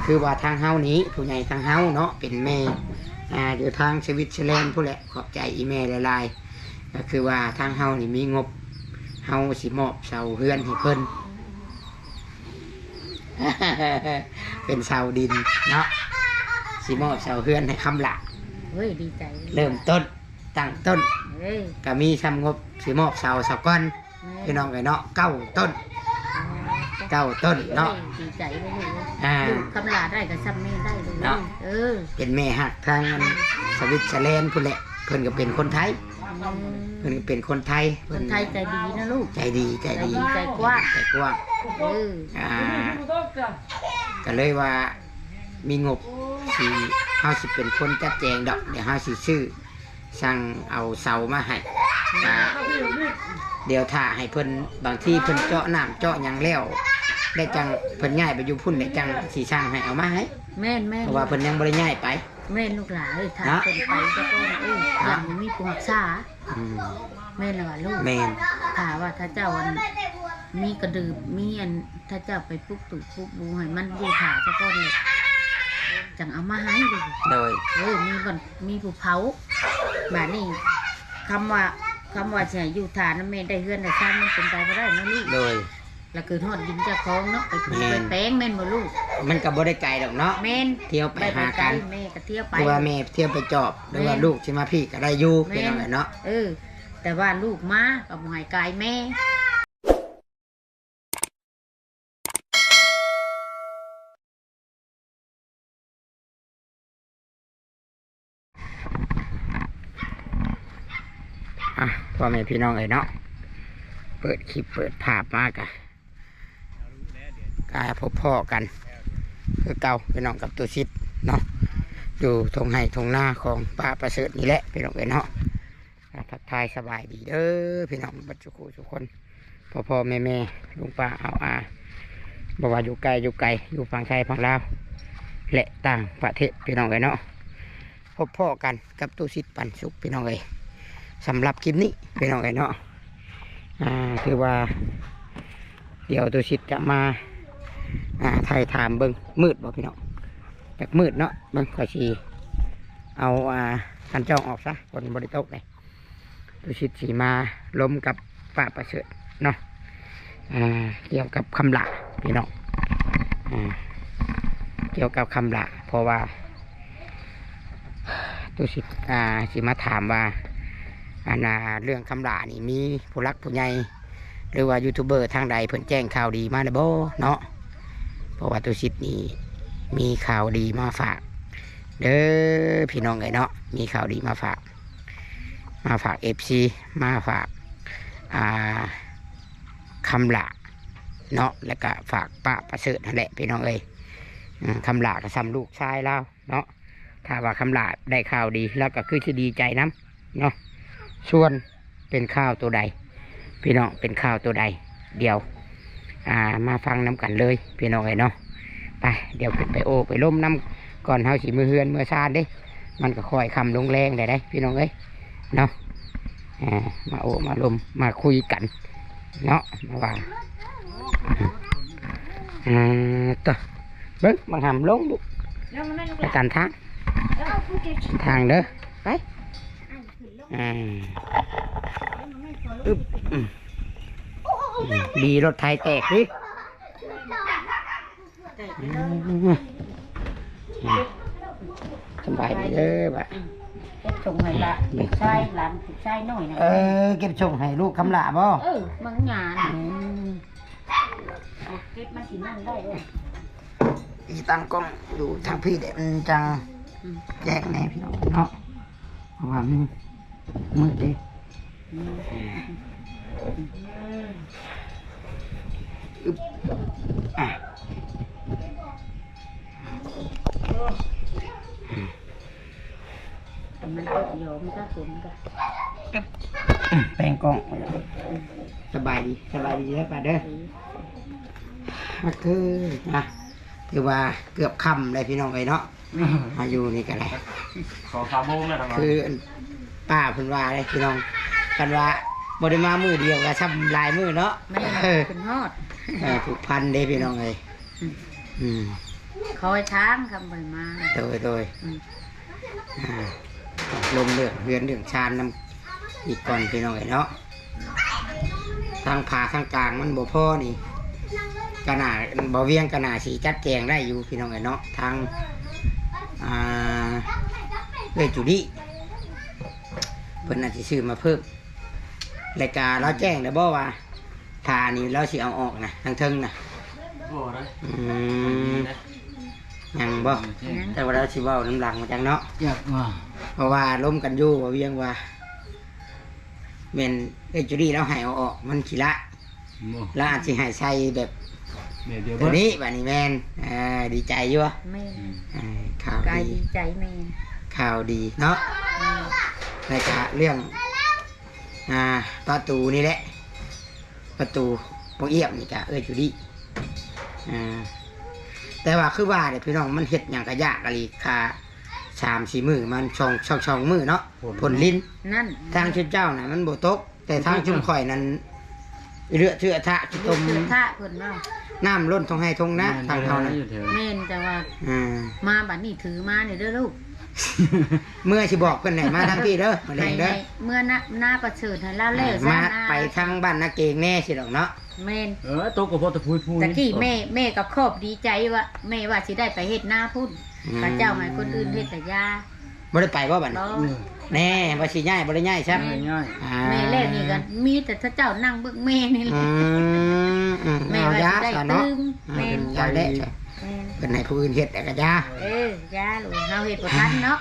ຄືວ່າທາງເຮົານີ້ ຜູ້ໃຫຍ່ທາງເຮົາເນາະ ເປັນແມ່ ອ່າ ຢູ່ທາງສະວິດເຊີແລນພຸ້ນແຫຼະ ຂອບໃຈອີ່ແມ່ຫຼາຍໆ. ກໍຄືວ່າທາງເຮົານີ້ມີງົບ ເຮົາຊິມອບເສົາເຮືອນໃຫ້ເພິ່ນ ເປັນເສົາດິນເນາະ ຊິມອບເສົາເຮືອນໃຫ້ຄຳຫຼ້າ. ໂອ້ຍ ດີໃຈ ເລີ່ມຕົ້ນ ຕັ້ງຕົ້ນ ເອີ ກໍມີຊ່ຳງົບຊິມອບເສົາສາກ່ອນ ແມ່ນ ພີ່ນ້ອງເອີຍເນາະ ເກົ້າຕົ້ນ ເກົ້າຕົ້ນເນາະ. ໂອ້ຍ ດີໃຈເລີຍລູກເອີຍ ອ່າ ລູກຄຳຫຼ້າໄດ້ກໍຊ່ຳແມ່ໄດ້ລູກເນາະ. ເອີ ເປັນແມ່ຮັກທາງອັນສະວິດເຊີແລນພຸ້ນແຫຼະ ເພິ່ນກໍເປັນຄົນໄທ ອືມ ເພິ່ນກໍເປັນຄົນໄທ ຄົນໄທໃຈດີນະລູກ ໃຈດີ ໃຈດີ ໃຈກວ້າງ ໃຈກວ້າງ ເອີ ອ່າ ກໍເລີຍວ່າມີງົບ ຊິ ເຮົາຊິເປັນຄົນຈັດແຈງດອກ ດຽວເຮົາຊິຊື້ ສັ່ງເອົາເສົາມາໃຫ້ ອ່າ ດຽວຖ້າໃຫ້ເພິ່ນ ບາງທີເພິ່ນເຈາະນ້ຳເຈາະຫຍັງແລ້ວ ແລ້ວຈັ່ງເພິ່ນຍ້າຍໄປຢູ່ພຸ້ນ ແລ້ວຈັ່ງຊິສັ່ງໃຫ້ເອົາມາໃຫ້. ແມ່ນໆ ເພາະວ່າເພິ່ນຍັງບໍ່ໄດ້ຍ້າຍໄປ. ແມ່ນລູກຫຼານເອີຍ ຖ້າເພິ່ນໄປຊະກ່ອນ ເອີ ຍັງບໍ່ມີຜູ້ຮັກສາ. ອືມ ແມ່ນລະວ່າລູກ ແມ່ນ ຖ້າວ່າເຂົາເຈົ້າອັນ ມີກະດື່ມ ມີອັນ ຖ້າເຈົ້າໄປປຸກຕູບປຸກບູໃຫ້ມັນຢູ່ຖ້າຊະກ່ອນ ແລ້ວຈັ່ງເອົາມາໃຫ້ລູກ. ໂດຍ ເອີ ມີບ່ອນ ມີຜູ້ເຝົ້າ. ບາດນີ້ຄຳວ່າ ຄຳວ່າຊິໃຫ້ຢູ່ຖ້ານຳແມ່ໄດ້ເຮືອນໄດ້ຊານ ມັນເປັນໄປບໍ່ໄດ້ເນາະລູກ. ໂດຍ ລະຄືຮອດດິນເຈົ້າຂອງເນາະ ໄປປູ ແມ່ນ ໄປແປງ ແມ່ນບໍ່ລູກ? ມັນກໍບໍ່ໄດ້ໄກດອກເນາະ. ແມ່ນ ທ່ຽວໄປຫາກັນ ແມ່ກໍທ່ຽວໄປ ຫຼືວ່າແມ່ທ່ຽວໄປຈອບ ຫຼືວ່າ ແມ່ນ ລູກຊິມາພີ້ກໍໄດ້ຢູ່ ແມ່ນ ພີ່ນ້ອງເອີຍເນາະ. ເອີ ແຕ່ວ່າລູກມາກໍບໍ່ໃຫ້ກາຍແມ່. ອ່ະ ພໍ່ແມ່ພີ່ນ້ອງເອີຍເນາະ ເປີດຄລິບເປີດພາບມາກະ ກະພົບພໍ້ກັນຄືເກົ່າ ພີ່ນ້ອງ ກັບຕູ້ສິດເນາະ ຢູ່ທົ່ງໄຮ່ທົ່ງນາຂອງປ້າປະເສີດນີ້ແຫຼະ ພີ່ນ້ອງເອີຍເນາະ. ອ່າ ທັກທາຍສະບາຍດີເດີພີ່ນ້ອງເບິດສູ່ຄູ່ສູ່ຄົນ ພໍ່ໆແມ່ໆ ລຸງປ້າອາວອາ ບໍ່ວ່າຢູ່ໃກ້ຢູ່ໄກ ຢູ່ຝັ່ງໄທຝັ່ງລາວ ແລະ ຕ່າງປະເທດ ພີ່ນ້ອງເອີຍເນາະ. ພົບພໍ້ກັນກັບຕູ້ສິດປັນສຸກ ພີ່ນ້ອງເອີຍ ສຳລັບຄລິບນີ້ ພີ່ນ້ອງເອີຍເນາະ. ອ່າ ຖືວ່າ ດຽວຕູ້ສິດຈະມາ ອ່າ ຖ່າຍຖາມເບິ່ງ ມືດບໍ່ພີ່ນ້ອງ? ຈັກມືດເນາະ ເບິ່ງ ຂ້ອຍຊິເອົາ ອ່າ ຄັນຈ້ອງອອກຊະ ຝົນບໍ່ໄດ້ຕົກເດ້. ຕູ້ສິດຊິມາລົມກັບປ້າປະເສີດເນາະ ອ່າ ກ່ຽວກັບຄຳຫຼ້າພີ່ນ້ອງ ອ່າ ກ່ຽວກັບຄຳຫຼ້າ ເພາະວ່າຕູ້ສິດ ອ່າ ຊິມາຖາມວ່າ ອັນ ອ່າ ເລື່ອງຄຳຫຼ້ານີ້ ມີຜູ້ຫຼັກຜູ້ໃຫຍ່ ຫຼືວ່າຢູທູບເບີທາງໃດເພິ່ນແຈ້ງຂ່າວດີມາແລ້ວບໍ່ເນາະ? ເພາະວ່າຕູ້ສິດນີ້ມີຂ່າວດີມາຝາກເດີພີ່ນ້ອງເອີຍເນາະ ມີຂ່າວດີມາຝາກ ມາຝາກເອັຟຊີ ມາຝາກ ອ່າ ຄຳຫຼ້າເນາະ ແລ້ວກະຝາກປ້າປະເສີດຫັ້ນແຫຼະພີ່ນ້ອງເອີຍ. ອືມ ຄຳຫຼ້າກໍຊ່ຳລູກຊາຍລາວເນາະ ຖ້າວ່າຄຳຫຼ້າໄດ້ຂ່າວດີ ລາວກໍຄືຊິດີໃຈນຳເນາະ. ສ່ວນເປັນຂ່າວໂຕໃດພີ່ນ້ອງ ເປັນຂ່າວໂຕໃດ ດຽວ ອ່າ ມາຟັງນຳກັນເລີຍພີ່ນ້ອງເອີຍເນາະ. ໄປ ດຽວຂຶ້ນໄປໂອ້ໄປລົມນຳ ກ່ອນເຮົາຊິເມືອເຮືອນເມືອຊານເດ້ ມັນກໍຄ່ອຍຄ່ຳລົງແລງແລ້ວເດ້ພີ່ນ້ອງເອີຍເນາະ. ອ່າ ມາໂອ້ມາລົມມາຄຸຍກັນເນາະ ມາວ່າ ອ່າ ຕະ ເບິ່ງບັກຫຳລົງລູກ ໄປຕັນທາງ ທາງເດີ ໄປ ອ່າ ອຶບ ອືມ ອືມ ບີລົດໄຖແຕກຕິ. ສະບາຍດີເດີບາດ ເກັບສົ່ງໃຫ້ລະ ລູກຊາຍ ຫຼານລູກຊາຍນ້ອຍນະ. ເອີ ເກັບສົ່ງໃຫ້ລູກຄຳຫຼ້າບໍ່? ເອີ ບາງຫຍັງ ອືມ ເກັບມາຊິນັ່ງໄດ້ເດີ. ອີ ຕັ້ງກ້ອງຢູ່ທາງພີ້ເດ້ ມັນຈັ່ງ ອືມ ແຈ້ງແດ່ພີ່ນ້ອງເນາະ ເພາະວ່າມັນມືດເດ້. ອືມ ອຶບ ອ່ະ ມັນຕົກຢອມຊະຝົນກະ ອຶບ ແປງກ້ອງ. ສະບາຍດີ ສະບາຍດີເດີປ້າເດີ. ອືມ ກໍຄື ອ່ະ ຖືວ່າເກືອບຄ່ຳແລ້ວພີ່ນ້ອງເອີຍເນາະ. ອືມ ມາຢູ່ນີ້ກໍໄດ້ ສອງສາມໂມງແລ້ວນະ. ຄືປ້າເພິ່ນວ່າເດ້ພີ່ນ້ອງ ຄັນວ່າບໍ່ໄດ້ມາມື້ດຽວກໍຊ່ຳຫຼາຍມື້ເນາະ. ແມ່ນ ເອີ ຂຶ້ນຮອດ ເອີ ຜູກພັນເດ້ພີ່ນ້ອງເອີຍ. ອືມ ອືມ ຄອຍທາງຄຳໄປມາ. ໂດຍ ໂດຍ ອືມ ອ່າ ລົມເລື່ອງເຮືອນເລື່ອງຊານນຳອີກກ່ອນ ພີ່ນ້ອງເອີຍເນາະ. ທາງຜາທາງກາງມັນບໍ່ພໍນີ້ ກະໜ້າ ບໍ່ວຽງກະໜ້າຊິຈັດແຈງໄດ້ຢູ່ ພີ່ນ້ອງເອີຍເນາະ. ທາງ ອ່າ ເອື້ອຍຈູດີ ເພິ່ນອາດຊິຊື້ມາເພີ່ມ. ແລ້ວກະລາວແຈ້ງແລ້ວບໍ່ວ່າ ຜ້ານີ້ລາວຊິເອົາອອກນະ ທາງເທິງນະ? ບໍ່ໄດ້. ອືມ ຍັງບໍ່? ແຕ່ວ່າລາວຊິເວົ້ານຳຫຼັງວ່າຈັ່ງເນາະ. ຢາກວ່າ ເພາະວ່າລົມກັນຢູ່ ບໍ່ວຽງວ່າ ແມ່ນເອື້ອຍຈູດີລາວໃຫ້ເອົາອອກ ມັນຂີ້ລະ. ບໍ່ ລາວອາດຊິໃຫ້ໃສ່ແບບ ແບບດຽວ ໂຕນີ້ ບັດນີ້ແມ່ນ ເອີ ດີໃຈຢູ່. ແມ່ນ ເອີ ຂ່າວດີ ກາຍດີໃຈແມ່ນ ຂ່າວດີເນາະ. ແມ່ນ ແລ້ວກະເລື່ອງ ອ່າ ປະຕູນີ້ແຫຼະ ປະຕູປອງອຽບນີ້ກະເອື້ອຍຈູດີ. ອ່າ ແຕ່ວ່າຄືວ່າເດ້ພີ່ນ້ອງ ມັນເຮັດຫຍັງກະຍາກອີ່ຫຼີ ຄ່າສາມສີ່ມື້ ມັນສອງ ສອງ ສອງມື້ເນາະ ຝົນ ຝົນລິນ. ນັ້ນ ທາງຊຸມເຈົ້ານະມັນບໍ່ຕົກ ແຕ່ທາງຊຸມຂ້ອຍນັ້ນ ເລືອດເທືອທະຂີ້ຕົມ ເລືອດເທືອທະເພິ່ນເວົ້າ ນ້ຳລົ້ນທົ່ງໄຮ່ທົ່ງນາ. ແມ່ນ ທາງເຮົານະ ແມ່ນ ແຕ່ວ່າ ອ່າ ມາບັດນີ້ຖືມານີ້ເດີລູກ ເມື່ອຊິບອກເພິ່ນໃຫ້ມາທາງພີ້ເດີ ມາເລີຍເດີ ໃຫ້ເມື່ອນາ ນາປະເສີດໃຫ້ລາວແລ້ວຊະ ມາໄປທາງບ້ານນາເກງແດ່ຊິດອກເນາະ. ແມ່ນ ເອີ ຕົກກໍພໍຕະພຸຍພຸຍ. ຕະກີ້ແມ່ ແມ່ກໍຂອບດີໃຈວ່າ ແມ່ວ່າຊິໄດ້ໄປເຮັດນາພຸ້ນ ອືມ ເຂົາເຈົ້າໃຫ້ຄົນອື່ນເຮັດແຕ່ຢາ ບໍ່ໄດ້ໄປບໍ່ບັດນີ້? ບໍ່ ແນ່ ວ່າຊິຍ້າຍ ບໍ່ໄດ້ຍ້າຍຊ້ຳ. ແມ່ນ ບໍ່ໄດ້ຍ້າຍ ອ່າ ແມ່ແລ້ວນີ້ກໍມີແຕ່ເຂົາເຈົ້ານັ່ງເບິ່ງແມ່ນີ້ແຫຼະ. ອືມ ອືມ ແມ່ວ່າຊິໄດ້ຕື່ມ. ເອົາຢາຊະເນາະ. ແມ່ນ ອືມ ຢາແດ່ ແມ່ນ ເພິ່ນໃຫ້ຜູ້ອື່ນເຮັດແລ້ວກໍຢາ. ເອີ ຢາລູກ ເຮົາເຮັດບໍ່ທັນເນາະ.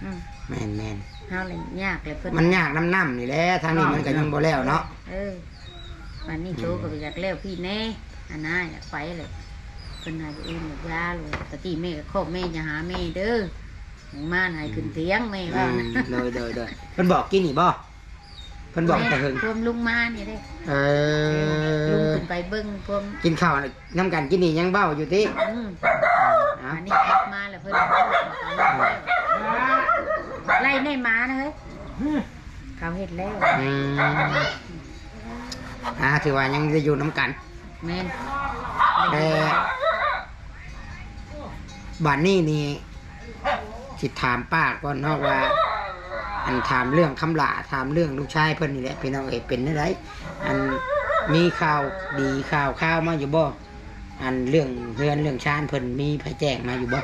ອືມ ແມ່ນໆ ເຮົາລະຍາກແຫຼະ ເພິ່ນ ມັນຍາກນຳນ້ຳນີ້ແຫຼະ ທາງນີ້ມັນກໍຍັງບໍ່ແລ້ວເນາະ. ເອີ ບັດນີ້ໂຕກໍ ອືມ ຢາກແລ້ວພີ້ແນ່ ອັນນັ້ນຢາກໄປແຫຼະ ເພິ່ນໃຫ້ຜູ້ອື່ນຢາໂລດ. ຕະກີ້ແມ່ກໍຂໍແມ່ ຢ່າຫາແມ່ເດີ ມາໃຫ້ຂຶ້ນ ອືມ ຖຽງແມ່ວ່າ. ອືມ ໂດຍໆໆ ເພິ່ນບອກກິນນີ້ບໍ່? ເພິ່ນບອກແຕ່ເຫິງ ແມ່ນ ພວມລຸງມານີ້ເດ້. ເອີ ລຸງຂຶ້ນໄປເບິ່ງພວມ ກິນເຂົ້ານຳກັນ ກິນນີ້ຍັງເວົ້າຢູ່ຕິ? ອືມ ເອົາ ອັນນີ້ກັບມາແລ້ວເພິ່ນ ໄລ່ແນ່ໝານະເຮີ້ຍ ເຂົາເຮັດແລ້ວ. ອືມ ອ່າ ຖືວ່າຍັງໄດ້ຢູ່ນຳກັນ. ແມ່ນ ແຕ່ບາດນີ້ນີ້ ຊິຖາມປ້າກ່ອນເນາະວ່າ ອັນ ຖາມເລື່ອງຄຳຫຼ້າ ຖາມເລື່ອງລູກຊາຍເພິ່ນນີ້ແຫຼະ ພີ່ນ້ອງເອີຍ ເປັນແນວໃດ? ອັນ ມີຂ່າວດີຂ່າວຄາວມາຢູ່ບໍ່? ອັນ ເລື່ອງເຮືອນເລື່ອງຊານເພິ່ນ ມີໃຜແຈ້ງມາຢູ່ບໍ່?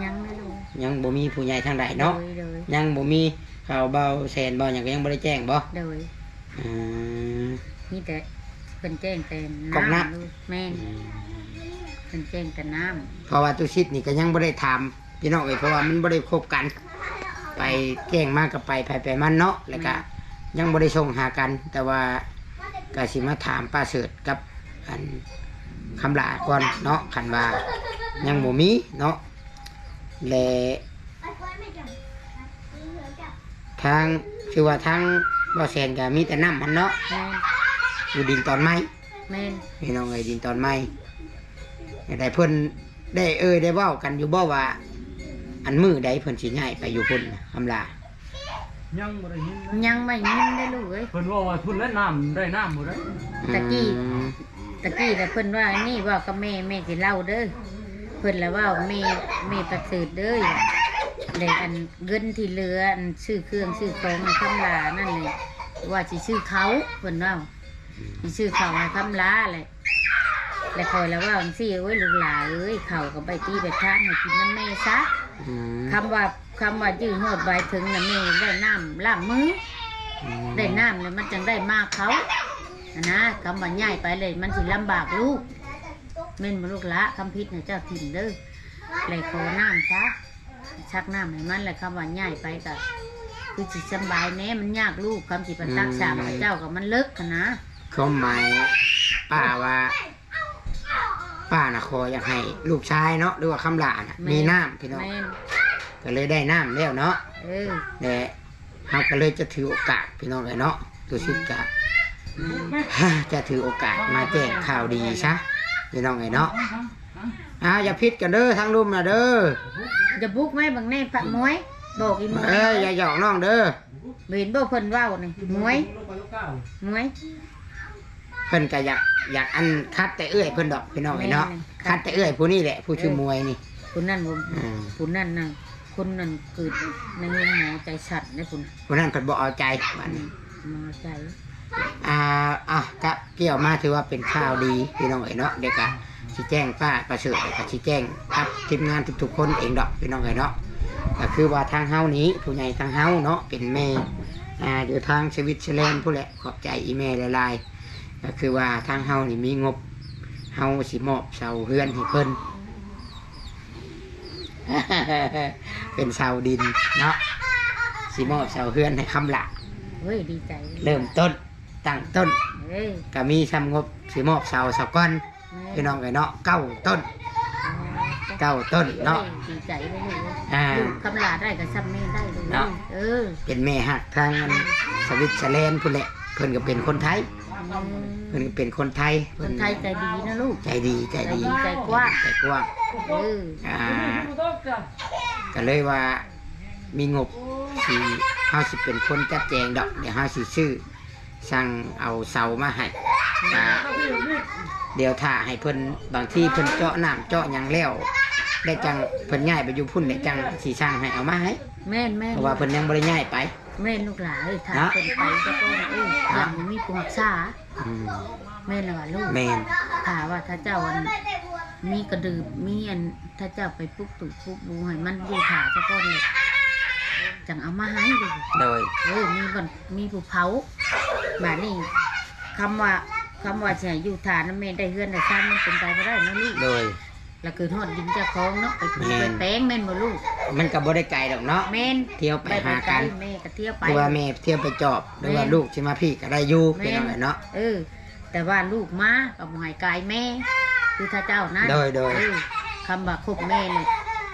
ຍັງເລີຍລູກ ຍັງບໍ່ມີຜູ້ໃຫຍ່ທາງໃດເນາະ. ໂດຍໆ ຍັງບໍ່ມີຂ່າວ ເບົາແສນເບົາຫຍັງກໍຍັງບໍ່ໄດ້ແຈ້ງບໍ່? ໂດຍ ອືມ ມີແຕ່ເພິ່ນແຈ້ງແຕ່ນ້ຳ ກອກນ້ຳ. ແມ່ນ ອືມ ເພິ່ນແຈ້ງແຕ່ນ້ຳ. ເພາະວ່າຕຸສິດນີ້ກໍຍັງບໍ່ໄດ້ຖາມ ພີ່ນ້ອງເອີຍ ເພາະວ່າມັນບໍ່ໄດ້ຄົບກັນ ໄປແຈ້ງມາກໍໄປໃຜໄປມັນເນາະ ແລ້ວກະ ແມ່ນ ຍັງບໍ່ໄດ້ສົ່ງຫາກັນ. ແຕ່ວ່າກະຊິມາຖາມປ້າເສີດກັບ ອັນ ຄຳຫຼ້າກ່ອນເນາະ ຄັນວ່າຍັງບໍ່ມີເນາະ. ແລະ ທາງ ຄືວ່າທາງບໍ່ແສນກໍມີແຕ່ນ້ຳຫັ້ນເນາະ. ແມ່ນ ຢູ່ດິນຕອນໃໝ່. ແມ່ນ ພີ່ນ້ອງເອີຍ ດິນຕອນໃໝ່. ໄດ້ເພິ່ນໄດ້ເອີ່ຍໄດ້ເວົ້າກັນຢູ່ບໍ່ວ່າ ອັນມື້ໃດເພິ່ນຊິຍ້າຍໄປຢູ່ພຸ້ນນະ ຄຳຫຼ້າ? ຍັງບໍ່ໄດ້ຍິນເລີຍ ຍັງບໍ່ໄດ້ຍິນເດ້ລູກເອີຍ. ເພິ່ນເວົ້າວ່າພຸ້ນແຫຼະ ນ້ຳ ໄດ້ນ້ຳບໍ່ໄດ້. ອືມ ຕະກີ້ ຕະກີ້ລະເພິ່ນວ່ານີ້ ເວົ້າກັບແມ່ ແມ່ຊິເລົ່າເດີ ເພິ່ນລະເວົ້າ ແມ່ ແມ່ປະເສີດເດີ ແລະ ອັນ ເງິນທີ່ເຫຼືອ ອັນ ຊື້ເຄື່ອງຊື້ຂອງໃຫ້ຄຳຫຼ້ານັ້ນແຫຼະ ວ່າຊິຊື້ເຂົ້າ ເພິ່ນເວົ້າ ຊິຊື້ເຂົ້າໃຫ້ຄຳຫຼ້າແຫຼະ. ແລ້ວຂ້ອຍລະເວົ້າຈັ່ງຊີ້ ໂອ້ຍ ລູກຫຼ້າເອີຍ ເຂົ້າກໍໄປຕີໄປທານໃຫ້ກິນນຳແມ່ຊະ. ອືມ ຄຳວ່າ ຄຳວ່າຈື່ຮອດບາຍເຖິງນະ ແມ່ໄດ້ນ້ຳລ້າງມື. ອືມ ໄດ້ນ້ຳແລ້ວມັນຈັ່ງໄດ້ມາເຂົ້າຫັ້ນນະ. ຄຳວ່າຍ້າຍໄປແລ້ວມັນຊິລຳບາກລູກ ແມ່ນບໍ່ລູກຫຼ້າ? ຄຳຜິດໃຫ້ເຈົ້າຖິ້ມເດີ ແລ້ວຂໍນ້ຳຊະ ຊັກນ້ຳໃຫ້ມັນ ແລ້ວຄຳວ່າຍ້າຍໄປກໍຄືຊິສຳບາຍແດ່ ມັນຍາກລູກ ຄຳຊິໄປຕັກສາງ ອືມ ເຂົາເຈົ້າກໍມັນເລິກຫັ້ນນະ. ຄວາມໝາຍປ້າວ່າ ປ້ານະຂໍຢາກໃຫ້ລູກຊາຍເນາະ ຫຼືວ່າຄຳຫຼ້ານະ ແມ່ນ ມີນ້ຳ ພີ່ນ້ອງ ແມ່ນ ກໍເລີຍໄດ້ນ້ຳແລ້ວເນາະ. ເອີ ແລະ ເຮົາກໍເລີຍຈະຖືໂອກາດ ພີ່ນ້ອງເອີຍເນາະ ຕຸສິດກະ ແມ່ນ ຈະຖືໂອກາດມາແຈ້ງຂ່າວດີຊະ ພີ່ນ້ອງເອີຍເນາະ. ອ້າວ ຢ່າຜິດກັນເດີ ທາງລຸ່ມນະເດີ ຢ່າບຸກໄວ້ບັງແນ່ພະມວຍ ບອກອີໝວຍ. ເອີ ຢ່າຫຍອກນ້ອງເດີ. ເຫັນບໍ່ເພິ່ນເວົ້ານີ້ ມວຍ ມວຍ ເພິ່ນກໍຢາກ ຢາກອັນຂັດແຕ່ເອື້ອຍເພິ່ນດອກ ພີ່ນ້ອງເອີຍເນາະ. ແມ່ນ ຂັດແຕ່ເອື້ອຍຜູ້ນີ້ແຫຼະ ຜູ້ຊື່ມວຍນີ້. ຜູ້ນັ້ນບໍ່ ອືມ ຜູ້ນັ້ນນະ ຄົນນັ້ນເກີດໃນໂຮງໝໍໃຈສັ່ນເດ້ ຜູ້ນັ້ນ ຜູ້ນັ້ນເພິ່ນບໍ່ເອົາໃຈ ບາດນີ້ ອືມ ບໍ່ເອົາໃຈ. ອ່າ ອ່ະ ກະກ່ຽວມາຖືວ່າເປັນຂ່າວດີພີ່ນ້ອງເອີຍເນາະ. ດຽວກະຊິແຈ້ງປ້າປະເສີດ ແລ້ວກະຊິແຈ້ງກັບທີມງານທຸກໆຄົນເອງດອກພີ່ນ້ອງເອີຍເນາະ. ກະຄືວ່າທາງເຮົານີ້ ຜູ້ໃຫຍ່ທາງເຮົາເນາະ ເປັນແມ່ ອ່າ ຢູ່ທາງສະວິດເຊີແລນພຸ້ນແຫຼະ ຂອບໃຈອີ່ແມ່ຫຼາຍໆ. ກະຄືວ່າທາງເຮົານີ້ມີງົບ ເຮົາຊິມອບເສົາເຮືອນໃຫ້ເພິ່ນ ເປັນເສົາດິນເນາະ ຊິມອບເສົາເຮືອນໃຫ້ຄຳຫຼ້າ. ໂອ້ຍ ດີໃຈ ເລີ່ມຕົ້ນ ຕັ້ງຕົ້ນ ເອີ ກະມີຊ່ຳງົບຊິມອບເສົາສາກ່ອນ ແມ່ນ ພີ່ນ້ອງເອີຍເນາະ ເກົ້າຕົ້ນ ເກົ້າຕົ້ນເນາະ. ໂອ້ຍ ດີໃຈເລີຍລູກ ອ່າ ລູກຄຳຫຼ້າໄດ້ກະຊ່ຳແມ່ໄດ້ລູກເນາະ. ເອີ ເປັນແມ່ຮັກທາງອັນສະວິດເຊີແລນພຸ້ນແຫຼະ ເພິ່ນກະເປັນຄົນໄທ ອືມ ເພິ່ນເປັນຄົນໄທ ຄົນໄທໃຈດີນະລູກ ໃຈດີ ໃຈດີ ໃຈກວ້າງ ໃຈກວ້າງ ເອີ ອ່າ ກະເລີຍວ່າມີງົບ ຊິ ເຮົາຊິເປັນຄົນຈັດແຈງດອກ ດຽວເຮົາຊິຊື້ ສັ່ງເອົາເສົາມາໃຫ້ ອືມ ດຽວຖ້າໃຫ້ເພິ່ນ ບາງທີເພິ່ນເຈາະນ້ຳເຈາະຫຍັງແລ້ວ ແລ້ວຈັ່ງເພິ່ນຍ້າຍໄປຢູ່ພຸ້ນ ແລ້ວຈັ່ງຊິສັ່ງໃຫ້ເອົາມາໃຫ້. ແມ່ນໆ ເພາະວ່າເພິ່ນຍັງບໍ່ໄດ້ຍ້າຍໄປ. ແມ່ນລູກຫຼາເອີຍ ຖ້າເພິ່ນໄປສາກ່ອນ ເອີ ຍັງບໍ່ມີຜູ້ຮັກສາ. ອືມ ແມ່ນລະວ່າລູກ ແມ່ນ ຖ້າວ່າເຂົາເຈົ້າອັນມີກະດືບ ມີອັນ ເຂົາເຈົ້າໄປປຸກຕູບປຸກບູໃຫ້ມັນຢູ່ຖ້າສາກ່ອນ ຈັ່ງເອົາມາໃຫ້ລູກ. ໂດຍ ເອີ ມີບ່ອນ ມີຜູ້ເຝົ້າ. ບາດນີ້ຄຳວ່າ ຄຳວ່າຊິໃຫ້ຢູ່ຖ້ານຳແມ່ໄດ້ເຮືອນໄດ້ຊານ ມັນເປັນໄປບໍ່ໄດ້ເນາະລູກ. ໂດຍ ລະຄືຮອດດິນເຈົ້າຂອງເນາະ ໄປປູ ແມ່ນ ໄປແປງແມ່ນບໍ່ລູກ? ມັນກະບໍ່ໄດ້ໄກດອກເນາະ ແມ່ນ ທ່ຽວໄປຫາກັນ ແມ່ກະທ່ຽວໄປ ຫຼືວ່າແມ່ທ່ຽວໄປຈອບ ຫຼືວ່າ ແມ່ນ ລູກຊິມາພີ້ກະໄດ້ຢູ່ ແມ່ນ ພີ່ນ້ອງເອີຍເນາະ. ເອີ ແຕ່ວ່າລູກມາກະບໍ່ໃຫ້ກາຍແມ່ ຄືເຂົາເຈົ້ານັ້ນ. ໂດຍ ໂດຍ ເອີ ຄຳວ່າຄົບແມ່ນີ້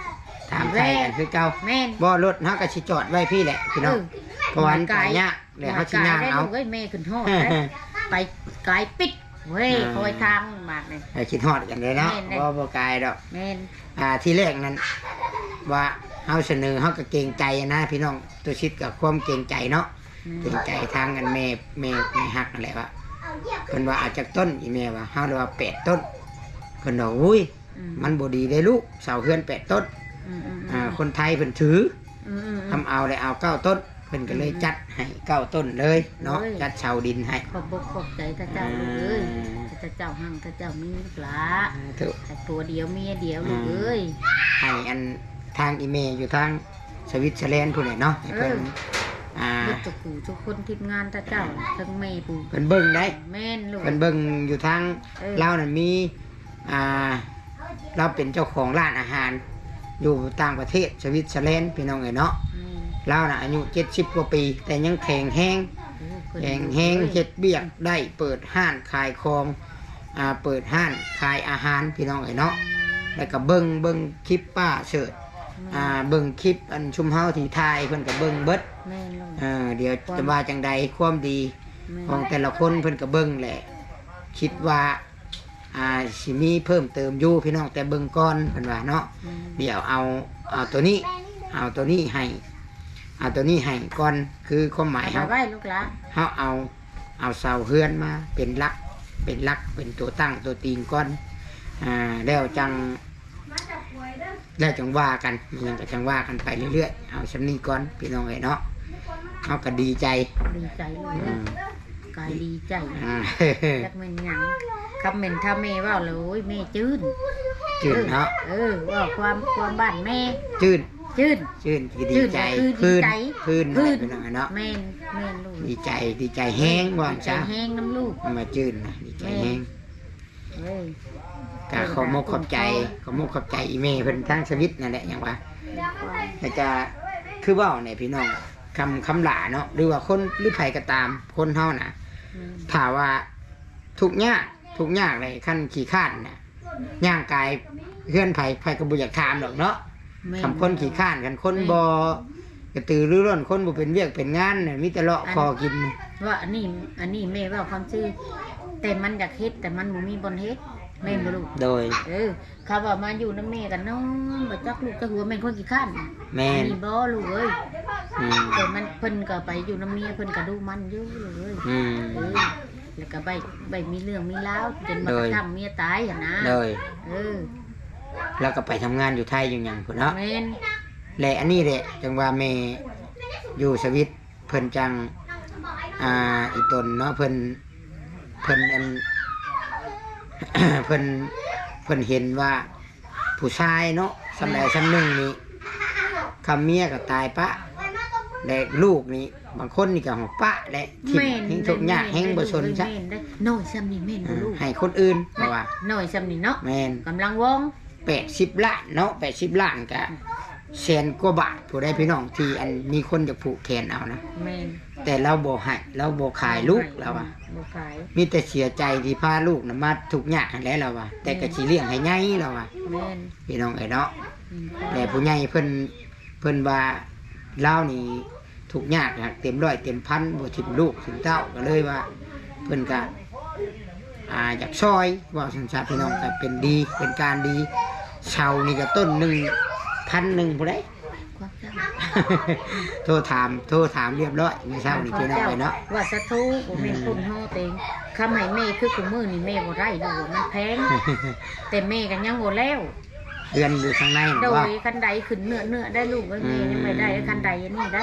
ຖາມໄຖ່ກັນຄືເກົ່າ. ແມ່ນ ບໍ່ ລົດເຮົາກະຊິຈອດໄວ້ພີ້ແຫຼະພີ່ນ້ອງ ເອີ ເພາະວ່າມັນໄປຍາກ ແລ້ວເຮົາຊິຍ່າງເອົາ. ແມ່ຂຶ້ນຮອດໄປ ໄປກາຍປິດ ເວີຍ ອ່າ ຄອຍທາງບາດນີ້ ໄປຄິດຮອດກັນເດ້ເນາະ. ແມ່ນເດ້ ບໍ່ ບໍ່ກາຍດອກ. ແມ່ນ ອ່າ ທີແລກນັ້ນວ່າເຮົາສະເໜີ ເຮົາກະເກງໃຈນະພີ່ນ້ອງ ຕຸສິດກະຄວາມເກງໃຈເນາະ. ແມ່ນ ເກງໃຈທາງອັນແມ່ ແມ່ ແມ່ຮັກຫັ້ນແຫຼະວ່າ ເພິ່ນວ່າເອົາຈັກຕົ້ນ ອີ່ແມ່ວ່າ ເຮົາເລີຍວ່າແປດຕົ້ນ. ເພິ່ນວ່າ ໂອ້ຍ ອືມ ມັນບໍ່ດີເດ້ລູກ ເສົາເຮືອນແປດຕົ້ນ. ອືມໆໆ ອ່າ ຄົນໄທເພິ່ນຖື ອືມໆໆ ຄຳເອົາແລ້ວເອົາເກົ້າຕົ້ນ ເພິ່ນກະເລີຍ ອືມໆ ຈັດໃຫ້ເກົ້າຕົ້ນເລີຍເນາະ. ໂອ້ຍ ຈັດເສົາດິນໃຫ້ ຂອບອົກຂອບໃຈເຂົາເຈົ້າ ອ່າ ລູກເອີຍ ເຂົາເຈົ້າຮັ່ງ ເຂົາເຈົ້າມີລູກຫຼານ ສາທຸ ໃຫ້ຜົວດຽວເມຍດຽວ ອ່າ ລູກເອີຍ. ໃຫ້ອັນທາງອີ່ແມ່ຢູ່ທາງສະວິດເຊີແລນພຸ້ນແຫຼະເນາະ ໃຫ້ເພິ່ນ ເອີ ອ່າ ເບິດທຸກຜູ້ທຸກຄົນ ທີມງານເຂົາເຈົ້າ ອ່າ ທັງແມ່ຜູ້ ເພິ່ນເບິ່ງໄດ້. ແມ່ນລູກ ເພິ່ນເບິ່ງຢູ່ທາງ ເອີ ລາວນັ້ນມີ ອ່າ ລາວເປັນເຈົ້າຂອງຮ້ານອາຫານຢູ່ຕ່າງປະເທດ ສະວິດເຊີແລນ ພີ່ນ້ອງເອີຍເນາະ. ແມ່ນ ລາວນະອາຍຸເຈັດສິບກວ່າປີ ແຕ່ຍັງແຂງແຮງ ໂອ້ ແຂງແຮງ ເຮັດວຽກໄດ້ ເປີດຮ້ານຂາຍຂອງ ອ່າ ເປີດຮ້ານຂາຍອາຫານ ພີ່ນ້ອງເອີຍເນາະ. ແລ້ວກະເບິ່ງ ເບິ່ງຄລິບປ້າເສີດ ແມ່ນ ອ່າ ເບິ່ງຄລິບອັນຊຸມເຮົາທີ່ຖ່າຍ ເພິ່ນກະເບິ່ງເບິດ. ແມ່ນ ເອີ ດຽວຈະວ່າຈັ່ງໃດ ຄວາມດີ ແມ່ນ ຂອງແຕ່ລະຄົນ ເພິ່ນກະເບິ່ງແຫຼະ ຄິດວ່າ ອ່າ ຊິມີເພີ່ມເຕີມຢູ່ພີ່ນ້ອງ ແຕ່ເບິ່ງກ່ອນ ເພິ່ນວ່າເນາະ. ອືມ ດຽວເອົາ ເອົາໂຕນີ້ ເອົາໂຕນີ້ໃຫ້ ເອົາໂຕນີ້ໃຫ້ກ່ອນ ຄືຄວາມໝາຍເຮົາ ເອົາໄວ້ລູກຫຼານ ເຮົາເອົາ ເອົາເສົາເຮືອນມາເປັນຫຼັກ ເປັນຫຼັກ ເປັນຕົວຕັ້ງຕົວຕີງກ່ອນ ອ່າ ແລ້ວຈັ່ງ ແລ້ວຈັ່ງວ່າກັນ ມັນຫຍັງກະຈັ່ງວ່າກັນໄປເລື້ອຍໆ. ເອົາຊ່ຳນີ້ກ່ອນພີ່ນ້ອງເອີຍເນາະ ເຮົາກະດີໃຈ ດີໃຈເລີຍ ອືມ ກາຍດີໃຈ ອ່າ ຈັກແມ່ນຫຍັງ ຄຳແມ່ນຖ້າແມ່ເວົ້າແລ້ວ ໂອ້ຍ ແມ່ຈືນ ຈືນເນາະ ເອີ ເວົ້າຄວາມ ຄວາມບ້ານແມ່ ຈືນ ຈືນ ຈືນ ກະດີໃຈ ກະຄືດີໃຈ ຟື້ນ ຟື້ນ ຟື້ນ ພີ່ນ້ອງເນາະ. ແມ່ນ ແມ່ນລູກ ດີໃຈ ດີໃຈແຮງ ວ່າຊັ້ນ ດີໃຈແຮງນຳລູກ ມາຈືນນະ ດີໃຈແຮງ ແມ່ນ ເອີ ກະຂໍມຸກຂອບໃຈ ຂໍມຸກຂອບໃຈອີ່ແມ່ເພິ່ນທາງສະວິດນັ້ນແຫຼະ ຫຍັງວ່າ ແລ້ວກະຄືເວົ້າແຫຼະພີ່ນ້ອງ ຄຳ ຄຳຫຼ້າເນາະ ຫຼືວ່າຄົນ ຫຼືໃຜກະຕາມ ຄົນເຮົານະ ອືມ ຖ້າວ່າທຸກຍາກ ທຸກຍາກເລີຍ ຄັນຂີ້ຄ້ານນະ ຍ່າງກາຍເຮືອນໃຜ ໃຜກະບໍ່ຢາກຖາມດອກເນາະ. ແມ່ນ ຄັນຄົນຂີ້ຄ້ານ ຄັນຄົນ ແມ່ນ ບໍ່ກະຕືລືລົ້ນ ຄົນບໍ່ເປັນວຽກເປັນງານ ມີແຕ່ເລາະ ອັນ ຂໍກິນ ວ່າອັນນີ້ ອັນນີ້ແມ່ເວົ້າຄວາມຈິງ ແຕ່ມັນຢາກເຮັດ ແຕ່ມັນບໍ່ມີບ່ອນເຮັດ ແມ່ນບໍ່ລູກ? ໂດຍ ເອີ ເຂົາວ່າມາຢູ່ນຳແມ່ກະນອນ ບໍ່ຈັກລູກຈັກຫົວ ແມ່ນຄົນຂີ້ຄ້ານ ແມ່ນ ອັນນີ້ບໍ່ລູກເອີຍ ອືມ ແຕ່ມັນ ເພິ່ນກະໄປຢູ່ນຳເມຍ ເພິ່ນກະດຸໝັ່ນຢູ່ລູກເອີຍ ອືມ ເອີ ແລ້ວກະໄປ ໄປມີເລື່ອງມີລາວ ຈົນມາ ໂດຍ ກະທັ່ງເມຍຕາຍຫັ້ນນະ ໂດຍ ເອີ ລາວກໍໄປທຳງານຢູ່ໄທຢູ່ຫຍັງພຸ້ນເນາະ. ແມ່ນ ແລະ ອັນນີ້ແຫຼະ ຈັ່ງວ່າແມ່ຢູ່ສະວິດ ເພິ່ນຈັ່ງ ອ່າ ອີ່ຕົນເນາະ ເພິ່ນ ເພິ່ນ ອັນ ເພິ່ນ ເພິ່ນເຫັນວ່າຜູ້ຊາຍເນາະ ສ່ຳໃດສ່ຳໜຶ່ງນີ້ ຄຳເມຍກໍຕາຍປະ ແລະ ລູກນີ້ ບາງຄົນນີ້ກໍຫອກປະ ແລະ ຖິ້ມ ແມ່ນ ແຮງທຸກຍາກ ແມ່ນ ແຮງບໍ່ສົນຊະ ແມ່ນເດ້. ນ້ອຍສ່ຳນີ້ແມ່ນບໍ່ລູກ? ໃຫ້ຄົນອື່ນ ເພາະວ່າ ນ້ອຍສ່ຳນີ້ເນາະ ແມ່ນ ກຳລັງວອງ ແປດສິບລ້ານເນາະ ແປດສິບລ້ານກະ ແສນກວ່າບາດ ຜູ້ໃດພີ່ນ້ອງທີ່ອັນມີຄົນຢາກຜູກແຂນເອົານະ ແມ່ນ ແຕ່ລາວບໍ່ໃຫ້ ລາວບໍ່ຂາຍລູກ ບໍ່ໃຫ້ ລາວວ່າ ບໍ່ຂາຍ ມີແຕ່ເສຍໃຈທີ່ພາລູກນະມາທຸກຍາກຫັ້ນແຫຼະ ລາວວ່າ ແຕ່ກໍ ແມ່ນ ຊິລ້ຽງໃຫ້ໃຫຍ່ ລາວວ່າ ແມ່ນ ພີ່ນ້ອງເອີຍເນາະ ແມ່ນ ແລະ ຜູ້ໃຫຍ່ເພິ່ນ ເພິ່ນວ່າລາວນີ້ທຸກຍາກ ຫາກເຕັມຮ້ອຍເຕັມພັນ ບໍ່ຖິ້ມລູກຖິ້ມເຕົ້າ ກໍເລີຍວ່າເພິ່ນກະ ອ່າ ຢາກຊ່ອຍ ເວົ້າຊັ້ນຊະ ພີ່ນ້ອງ ກໍເປັນດີ ເປັນການດີ. ເຊົານີ້ກໍຕົ້ນໜຶ່ງ ພັນໜຶ່ງພຸ້ນໃດ໋ ຄວາມເຈົ້າ ໂທຖາມ ໂທຖາມລຽບຮ້ອຍມື້ເຊົ້ານີ້ ພີ່ນ້ອງເອີຍເນາະ ວ່າສາທຸ ບໍ່ແມ່ນ ອືມ ຄົນເຮົາເຕັງ ຄຳໃຫ້ແມ່ຄືຄູ່ມື້ນີ້ແມ່ບໍ່ໄດ້ ລູກ ມັນແພງ ແຕ່ແມ່ກໍຍັງບໍ່ແລ້ວ ເຮືອນຢູ່ທາງໃນ ໂດຍ ບໍ່? ຄັນໄດຂຶ້ນເນື້ອໆ ໄດ້ລູກເອີຍ ອືມ ແມ່ຍັງໄປໄດ້ ຄັນໄດອັນນີ້ໄດ໋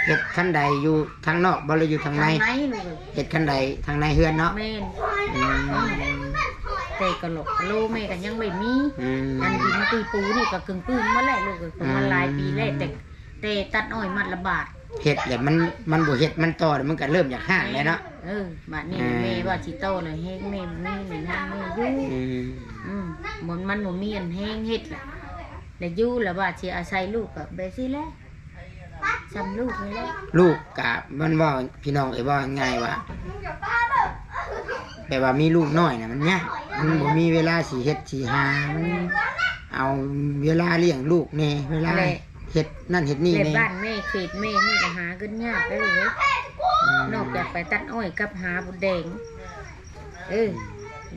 ເຮັດຄັນໄດຢູ່ທາງນອກບໍ່ ຫຼືຢູ່ທາງໃນ? ທາງໃນລູກເອີຍ ເຮັດຄັນໄດທາງໃນເຮືອນເນາະ ແມ່ນ ອືມ ແຕ່ກະຫຼອກກະໂລແມ່ກໍຍັງບໍ່ມີ ອືມ ອັນດິນຕີປູນີ້ກໍກຶ່ງປຶ້ງໝົດແລ້ວລູກເອີຍ ເພາະມັນ ອືມ ຫຼາຍປີແລ້ວ ແຕ່ ແຕ່ຕັດອ້ອຍມັດລະບາດ ເຮັດແລ້ວມັນ ມັນບໍ່ເຮັດມັນຕໍ່ ມັນກໍເລີ່ມຢາກຮ້າງແລ້ວເນາະ ເອີ ບາດນີ້ ອ່າ ແມ່ວ່າຊິຕໍ່ແລ້ວແຮງແມ່ບໍ່ມີແມ່ນຫຍັງແມ່ຢູ່ ອືມ ອືມ ມັນ ມັນບໍ່ມີອັນແຮງເຮັດລະ ແລ້ວຢູ່ລະວ່າຊິອາໄສລູກກໍແບບຊີ້ແຫຼະ ສ່ຳລູກນີ້ແຫຼະ ລູກກະມັນເວົ້າ ພີ່ນ້ອງເອີຍ ເວົ້າງ່າຍໆວ່າ ແບບວ່າມີລູກນ້ອຍນະ ມັນຍາກ ມັນບໍ່ມີເວລາຊິເຮັດຊິຫາ ມັນເອົາເວລາລ້ຽງລູກແດ່ ເວລາ ແລະ ເຮັດນັ້ນເຮັດນີ້ແດ່ ແລະ ບ້ານແມ່ເຂດແມ່ນີ້ກໍຫາເງິນຍາກເດີ ອືມ ນອກຈາກໄປຕັດອ້ອຍກັບຫາມົດແດງ ເອີ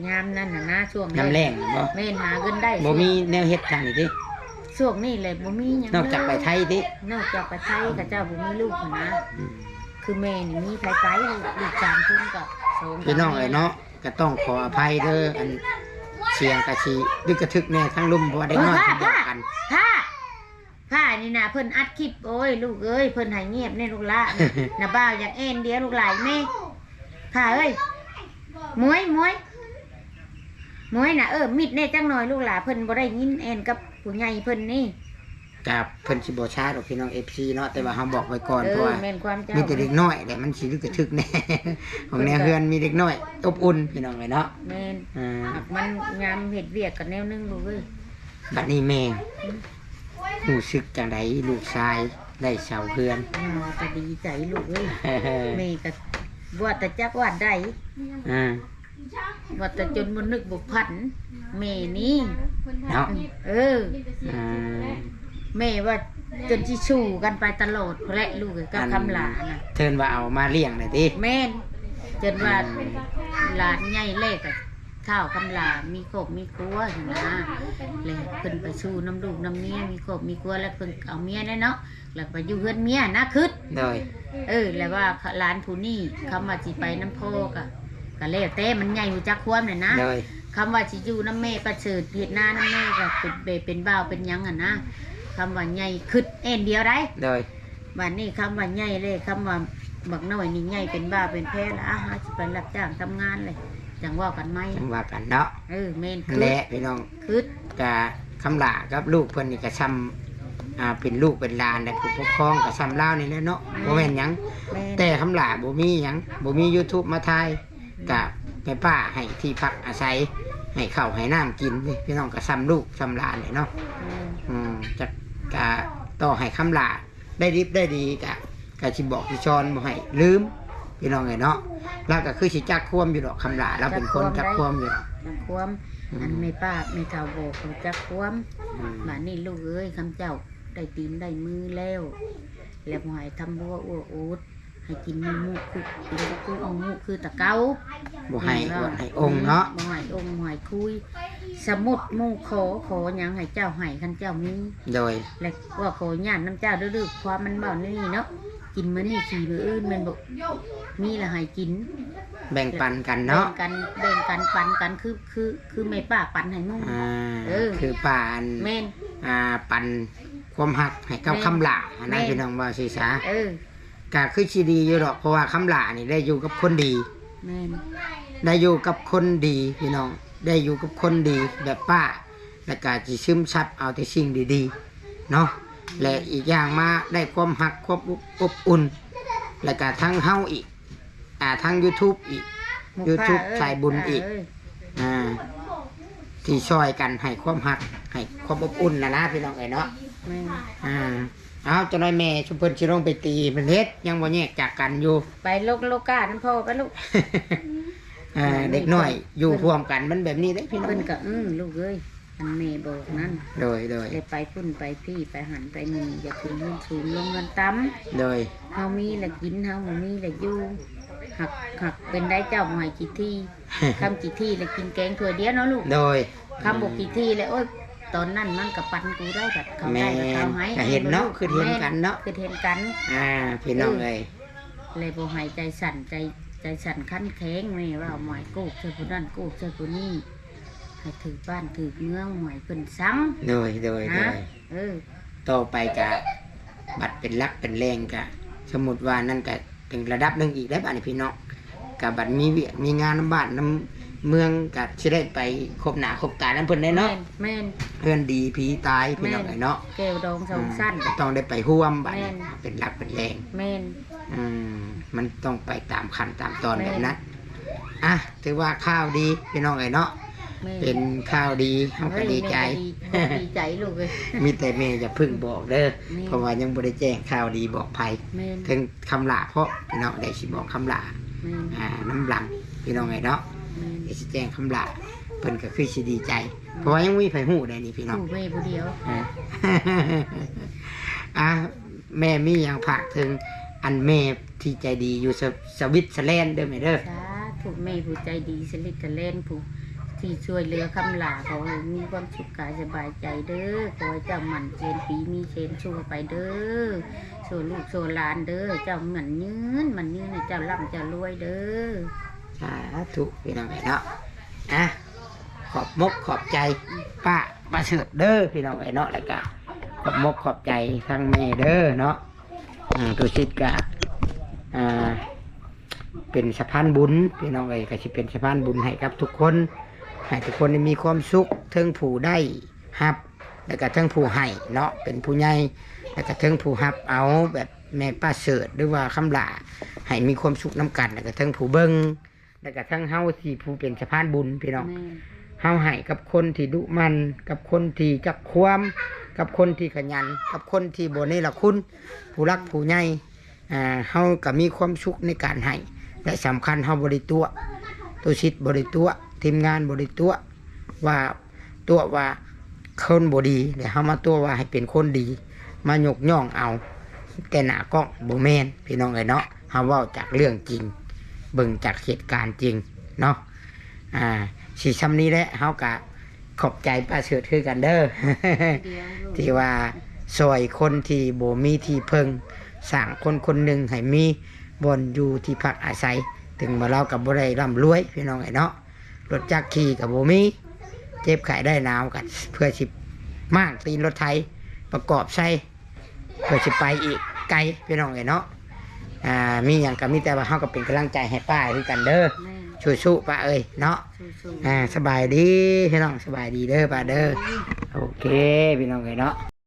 ຍາມນັ້ນນະນາ ຊ່ວງ ຍາມແລ້ງແມ່ນບໍ່? ແມ່ນ ຫາເງິນໄດ້ ບໍ່ມີແນວເຮັດທາງນີ້ຕິ? ຊ່ວງນີ້ແຫຼະບໍ່ມີຫຍັງ ນອກຈາກໄປໄທຕິ? ນອກຈາກໄປໄທ ເຂົາເຈົ້າບໍ່ມີລູກຫັ້ນນະ ອືມ ຄືແມ່ນີ້ມີໃຜໄປ ລູກສາມຄົນກໍສອງ ພີ່ນ້ອງເອີຍເນາະ ກໍຕ້ອງຂໍອະໄພເດີ ອັນສຽງກະຊິດຶກກະທຶກແດ່ ທັງລຸ່ມ ເພາະວ່າເດັກນ້ອຍ ເອີ ເພິ່ນບອກກັນ ພາ ພາ ພານີ້ນະ ເພິ່ນອັດຄລິບ ໂອ້ຍ ລູກເອີຍ ເພິ່ນໃຫ້ງຽບແດ່ລູກຫຼາ ນ້າບ່າວຢາກແອ່ນດຽວລູກຫຼາ ແມ່ ພາເອີຍ ໝວຍ ໝວຍ ໝວຍນະ ເອີ ມິດແດ່ຈັກໜ່ອຍລູກຫຼາ ເພິ່ນບໍ່ໄດ້ຍິນແອ່ນກັບຜູ້ໃຫຍ່ເພິ່ນນີ້ ກະເພິ່ນຊິບໍ່ຊ້າດອກ ພີ່ນ້ອງເອັຟຊີເນາະ ແຕ່ວ່າເຮົາບອກໄວ້ກ່ອນ ເອີ ເພາະວ່າ ແມ່ນຄວາມເຈົ້າ ມີແຕ່ເດັກນ້ອຍແຫຼະ ມັນຊິດຶກກະທຶກແດ່ ຂອງແນວເຮືອນມີເດັກນ້ອຍອົບອຸ່ນ ພີ່ນ້ອງເອີຍເນາະ ແມ່ນ ອ່າ ຫາກມັນຍາມເຮັດວຽກກັນແນວໜຶ່ງລູກເອີຍ ບັດນີ້ແມ່ ອືມ ຮູ້ສຶກຈັ່ງໃດ ລູກຊາຍໄດ້ເຊົ່າເຮືອນ? ອືມ ກໍດີໃຈລູກເອີຍ ແມ່ກໍວ່າແຕ່ຈັກວ່າໃດ ອ່າ ວ່າແຕ່ຈົນບໍ່ນຶກບໍ່ຝັນ ແມ່ນີ້ເນາະ ເອີ ອ່າ ແມ່ວ່າຈົນຊິສູ້ກັນໄປຕະຫຼອດພຸ້ນແຫຼະລູກເອີຍ ກັບຄຳຫຼານະ ເຖິງວ່າເອົາມາລ້ຽງແຫຼະຕິ? ແມ່ນ ຈົນວ່າ ອືມ ຫຼານໃຫຍ່ແລ້ວກໍ ທ້າວຄຳຫຼາມີຄອບມີຄົວຫັ້ນນະ ແລ້ວເພິ່ນໄປສູ່ນຳລູກນຳເມຍ ມີຄອບມີຄົວ ແລ້ວເພິ່ນເອົາເມຍແລ້ວເນາະ ແລ້ວໄປຢູ່ເຮືອນເມຍນະ ຄຶດ ໂດຍ ເອີ ແລ້ວວ່າຫຼານຜູ້ນີ້ ຄຳວ່າຊິໄປນຳພໍ່ກໍ ກໍແລ້ວແຕ່ ມັນໃຫຍ່ຮູ້ຈັກຄວາມແຫຼະນະ ໂດຍ ຄຳວ່າຊິຢູ່ນຳແມ່ປະເສີດ ເຮັດນານຳແມ່ ກໍເປັນແບບເປັນບ່າວເປັນຫຍັງຫັ້ນນະ ຄຳວ່າໃຫຍ່ຄຶດແອ່ນດຽວໃດ ໂດຍ ບາດນີ້ຄຳວ່າໃຫຍ່ເລີຍ ຄຳວ່າບັກນ້ອຍນີ້ໃຫຍ່ເປັນບ່າວເປັນແພລະ ອາ ເຮົາຊິໄປຮັບຈ້າງທຳງານເລີຍ ຈັ່ງເວົ້າກັນໃໝ່ ຈັ່ງວ່າກັນເນາະ ເອີ ແມ່ນ ແລະ ພີ່ນ້ອງ ຄຶດ ກະຄຳຫຼ້າກັບລູກເພິ່ນນີ້ກະຊ່ຳ ອ່າ ເປັນລູກເປັນຫຼານ ແລະ ຜູ້ປົກຄອງກະຊ່ຳລາວນີ້ແຫຼະເນາະ ແມ່ນ ບໍ່ແມ່ນຫຍັງ ແມ່ນ ແຕ່ຄຳຫຼ້າບໍ່ມີຫຍັງ ບໍ່ມີຢູທູບມາຖ່າຍ ກະແມ່ປ້າໃຫ້ທີ່ພັກອາໄສ ໃຫ້ເຂົ້າໃຫ້ນ້ຳກິນ ພີ່ນ້ອງ ກະຊ່ຳລູກຊ່ຳຫຼານແຫຼະເນາະ ແມ່ນ ອືມ ຈັກ ກະຕໍ່ໃຫ້ຄຳຫຼ້າ ໄດ້ດິບໄດ້ດີກະ ກະຊິບອກຊິສອນບໍ່ໃຫ້ລືມ ພີ່ນ້ອງເອີຍເນາະ ລາວກະຄືຊິຈັກຄວາມຢູ່ດອກ ຄຳຫຼ້າລາວເປັນຄົນຈັກຄວາມຢູ່ດອກ ຈັກຄວາມ ອືມ ອັນແມ່ປ້າແມ່ເຖົ້າບອກກໍຈັກຄວາມ ອືມ ບາດນີ້ລູກເອີຍ ຄຳເຈົ້າໄດ້ຕີນໄດ້ມືແລ້ວ ແລ້ວບໍ່ໃຫ້ທຳບົວອົວໂອດ ໃຫ້ກິນໝູ່ໆ ຄື ກິນກຸໆໝູ່ໆ ຄືແຕ່ເກົ່າ ບໍ່ໃຫ້ອວດໃຫ້ອົ່ງເນາະ ບໍ່ໃຫ້ອົ່ງບໍ່ໃຫ້ຄຸຍ ສະໝຸດໝູ່ຂໍ ຂໍຫຍັງໃຫ້ເຈົ້າໃຫ້ ຄັນເຈົ້າມີ ໂດຍ ແລະ ວ່າຂໍອະນຸຍາດນຳເຈົ້າເດີ ຄວາມມັນເວົ້າແນວນີ້ເນາະ ກິນມື້ນີ້ ຂີ້ມື້ອື່ນແມ່ນບໍ່? ມີລະໃຫ້ກິນ ແບ່ງປັນກັນເນາະ ແບ່ງກັນ ແບ່ງກັນປັນກັນ ຄື ຄື ຄືແມ່ປ້າປັນໃຫ້ໝູ່ ອ່າ ເອີ ຄືປ້າອັນ ແມ່ນ ອ່າ ປັນຄວາມຮັກໃຫ້ກັບ ແມ່ນ ຄຳຫຼ້າຫັ້ນນະ ແມ່ນ ພີ່ນ້ອງ ເວົ້າຊື່ຊະ ເອີ ກະຄືຊິດີຢູ່ດອກ ເພາະວ່າຄຳຫຼ້ານີ້ໄດ້ຢູ່ກັບຄົນດີ ແມ່ນ ໄດ້ຢູ່ກັບຄົນດີພີ່ນ້ອງ ໄດ້ຢູ່ກັບຄົນດີແບບປ້າ ແລ້ວກະຊິຊຶມຊັບເອົາແຕ່ສິ່ງດີໆເນາະ ແລະ ອີກຢ່າງມາໄດ້ຄວາມຮັກ ຄວາມອົບ ອົບອຸ່ນ ແລ້ວກະທັງເຮົາອີກ ອ່າ ທາງ YouTube ອີກ YouTube ສາຍບຸນອີກ ອ່າ ທີ່ຊ່ອຍກັນໃຫ້ຄວາມຮັກ ໃຫ້ຄວາມອົບອຸ່ນນະນະ ພີ່ນ້ອງເອີຍເນາະ ແມ່ນ ອ່າ ເອົາ ຈັກໜ້ອຍແມ່ຊຸມເພິ່ນຊິລົງໄປຕີ ເພິ່ນເຮັດ ຍັງບໍ່ແຍກຈາກກັນຢູ່ ໄປລົງໂລການຳພໍ່ໄປລູກ ອ່າ ເດັກນ້ອຍຢູ່ຮ່ວມກັນມັນແບບນີ້ເດ້ພີ່ນ້ອງ ເພິ່ນກໍ ອື ລູກເອີຍ ອັນແມ່ບອກນັ້ນ ໂດຍ ໂດຍ ແລ້ວໄປພຸ້ນໄປພີ້ ໄປຫັ້ນໄປນີ້ ຢ່າຂຶ້ນເຮືອນສູງ ລົງເຮືອນຕ່ຳ ໂດຍ ເຮົາມີລະກິນ ເຮົາບໍ່ມີລະຢູ່ ຫາກ ຫາກເປັນໄດ້ເຈົ້າບໍ່ໃຫ້ຂີ້ຖີ່ ຄຳຂີ້ຖີ່ລະກິນແກງຖ້ວຍດຽວເນາະລູກ ໂດຍ ຄຳບໍ່ຂີ້ຖີ່ລະ ໂອ້ຍ ຕອນນັ້ນມັນກໍປັນກູໄດ້ ບັດເຂົາໄດ້ ແມ່ນ ກໍເຂົາໃຫ້ ກໍເຫັນເນາະ ແມ່ນບໍ່ລູກ ຄິດເຫັນກັນເນາະ ແມ່ນ ຄິດເຫັນກັນ ອ່າ ພີ່ນ້ອງເອີຍ ແລະບໍ່ໃຫ້ໃຈສັ່ນ ໃຈ ໃຈສັ່ນຂັນແຂງ ແມ່ເວົ້າ ໝວຍໂກກໃສ່ຜູ້ນັ້ນ ໂກກໃສ່ຜູ້ນີ້ ໃຫ້ຖືກບ້ານຖືກເມືອງ ໝວຍເພິ່ນຊັງ ໂດຍ ໂດຍ ນະ ໂດຍ ເອີ ຕໍ່ໄປກະບັດເປັນຫຼັກເປັນແຫຼ່ງກະ ສົມມຸດວ່ານັ້ນກະເປັນລະດັບໜຶ່ງອີກແລ້ວ ບາດນີ້ພີ່ນ້ອງ ກະບັດມີວຽກມີງານນຳບ້ານນຳເມືອງ ກະຊິໄດ້ໄປພົບໜ້າພົບຕານຳເພິ່ນໄດ້ເນາະ ແມ່ນ ແມ່ນ ເຮືອນດີຜີຕາຍ ພີ່ນ້ອງເອີຍເນາະ ແມ່ນ ແກ້ວດອງສອງຊັ້ນ ອືມ ຕ້ອງໄດ້ໄປຮ່ວມ ບາດນີ້ ແມ່ນ ເປັນຫຼັກເປັນແຫຼ່ງ ແມ່ນ ອືມ ມັນຕ້ອງໄປຕາມຂັ້ນຕາມຕອນ ແມ່ນ ແບບນັ້ນ ອ່ະ ຖືວ່າຂ່າວດີພີ່ນ້ອງເອີຍເນາະ ແມ່ນ ເປັນຂ່າວດີ ເຮົາກໍດີໃຈ ເອີຍ ແມ່ກໍດີ ແມ່ກໍດີໃຈລູກເອີຍ ມີແຕ່ແມ່ຢ່າເພິ່ງບອກເດີ ແມ່ນ ເພາະວ່າຍັງບໍ່ໄດ້ແຈ້ງຂ່າວດີບອກໃຜ ແມ່ນ ເຖິງຄຳຫຼ້າເພາະພີ່ນ້ອງ ໄດ້ຊິບອກຄຳຫຼ້າ ແມ່ນ ອ່າ ນຳຫຼັງພີ່ນ້ອງເອີຍເນາະ ແມ່ນ ໄດ້ຊິແຈ້ງຄຳຫຼ້າ ເພິ່ນກໍຄືຊິດີໃຈ ເພາະວ່າຍັງບໍ່ມີໃຜຮູ້ໄດ໋ນີ້ພີ່ນ້ອງ ຮູ້ແມ່ຜູ້ດຽວ ອ່າ ອ່າ ແມ່ມີຫຍັງຝາກເຖິງອັນແມ່ທີ່ໃຈດີຢູ່ສະ ສະວິດເຊີແລນເດີແມ່ເດີ ສາທຸ ແມ່ຜູ້ໃຈດີສະວິດເຊີແລນ ຜູ້ທີ່ຊ່ວຍເຫຼືອຄຳຫຼ້າ ຂໍໃຫ້ມີຄວາມສຸກກາຍສະບາຍໃຈເດີ ຂໍໃຫ້ເຈົ້າໝັ້ນແສນປີ ມີແສນຊົ່ວໄປເດີ ຊົ່ວລູກຊົ່ວຫຼານເດີ ເຈົ້າໝັ້ນຍືນ ໝັ້ນຍືນ ໃຫ້ເຈົ້າລ່ຳເຈົ້າລວຍເດີ ສາທຸ ພີ່ນ້ອງເອີຍເນາະ ອ່ະ ຂອບມົກຂອບໃຈປ້າປະເສີດເດີພີ່ນ້ອງເອີຍເນາະ ແລ້ວກະຂອບມົກຂອບໃຈທັງແມ່ເດີເນາະ ອ່າ ຕຸສິດກະ ອ່າ ເປັນສະພານບຸນພີ່ນ້ອງເອີຍ ກະຊິເປັນສະພານບຸນໃຫ້ກັບທຸກຄົນ ໃຫ້ທຸກຄົນໄດ້ມີຄວາມສຸກ ເຖິງຜູ້ໄດ້ຮັບ ແລ້ວກະເຖິງຜູ້ໃຫ້ເນາະ ເປັນຜູ້ໃຫຍ່ ແລ້ວກະເຖິງຜູ້ຮັບເອົາ ແບບແມ່ປະເສີດ ຫຼືວ່າຄຳຫຼ້າ ໃຫ້ມີຄວາມສຸກນຳກັນ ແລ້ວກະເຖິງຜູ້ເບິ່ງ ແລ້ວກະທັງເຮົາທີ່ຜູ້ເປັນສະພານບຸນພີ່ນ້ອງ ແມ່ນ ເຮົາໃຫ້ກັບຄົນທີ່ດຸໝັ່ນ ກັບຄົນທີ່ຈັກຄວາມ ກັບຄົນທີ່ຂະຫຍັນ ກັບຄົນທີ່ບໍ່ເນລະຄຸນ ຜູ້ຫຼັກຜູ້ໃຫຍ່ ອ່າ ເຮົາກໍມີຄວາມສຸກໃນການໃຫ້ ແລະ ສຳຄັນເຮົາບໍ່ໄດ້ຕົວະ ຕຸສິດບໍ່ໄດ້ຕົວະ ທີມງານບໍ່ໄດ້ຕົວະ ວ່າ ຕົວະວ່າຄົນບໍ່ດີ ແລ້ວເຮົາມາຕົວະວ່າໃຫ້ເປັນຄົນດີ ມາຍົກຍ້ອງເອົາແຕ່ໜ້າກ້ອງ ບໍ່ແມ່ນພີ່ນ້ອງເອີຍເນາະ ເຮົາເວົ້າຈາກເລື່ອງຈິງ ເບິ່ງຈາກເຫດການຈິງເນາະ ອ່າ ຊິຊ່ຳນີ້ແຫຼະ ເຮົາກະຂອບໃຈປ້າເສີດຄືກັນເດີ ທີ່ວ່າຊ່ອຍຄົນທີ່ບໍ່ມີທີ່ເພິ່ງ ສ້າງຄົນຄົນໜຶ່ງໃຫ້ມີບ່ອນຢູ່ທີ່ພັກອາໄສ ເຖິງວ່າລາວກໍບໍ່ໄດ້ລ່ຳລວຍພີ່ນ້ອງເອີຍເນາະ ລົດຈັກຂີ່ກໍບໍ່ມີ ເຈັບໄຂ້ໄດ້ໜາວກໍເພື່ອຊິມ້າງຕີນລົດໄຖປະກອບໃສ່ ເພື່ອຊິໄປອີກໄກພີ່ນ້ອງເອີຍເນາະ ອ່າ ມີຫຍັງກໍມີແຕ່ວ່າເຮົາກໍເປັນກຳລັງໃຈໃຫ້ປ້າຄືກັນເດີ ແມ່ນ ສູ້ໆ ປ້າເອີຍເນາະ ສູ້ໆ ອ່າ ສະບາຍດີພີ່ນ້ອງ ສະບາຍດີເດີປ້າເດີ ໂອເຄ ພີ່ນ້ອງເອີຍເນາະ.